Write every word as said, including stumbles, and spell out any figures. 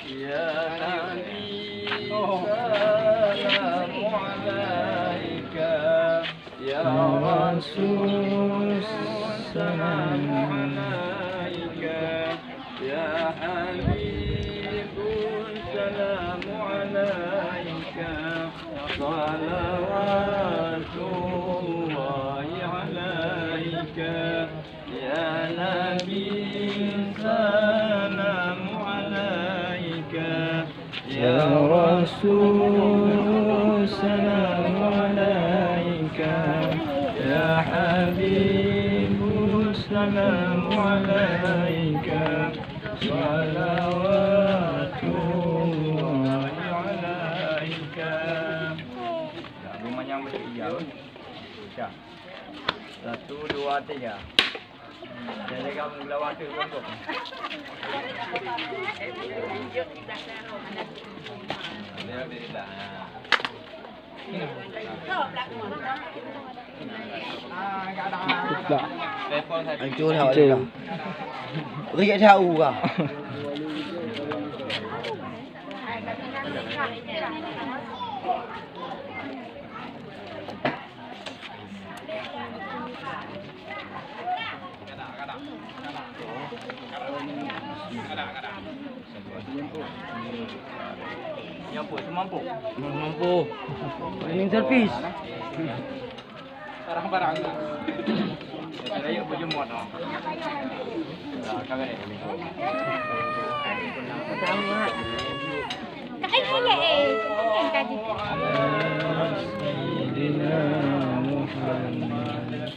يا نبي سلام عليك، يا رسول سلام عليك، يا حبيب سلام عليك، صلوات الله عليك. يا نبي سلام عليك، يا رسول سلام عليك، يا حبيب سلام عليك، صلوات الله عليك. Lagu manyang beutôi iya, weh. Satu, dua, tiga. Jadi kamu gelawan tu, kelompok. Alhamdulillah. Hancur, alhamdulillah. Riak jauh kah? Nyampur, semampu. Semampu. Cleaning service. Barang-barang. Saya berjemur, oh. Nah, kamera. Sayyidina Muhammad.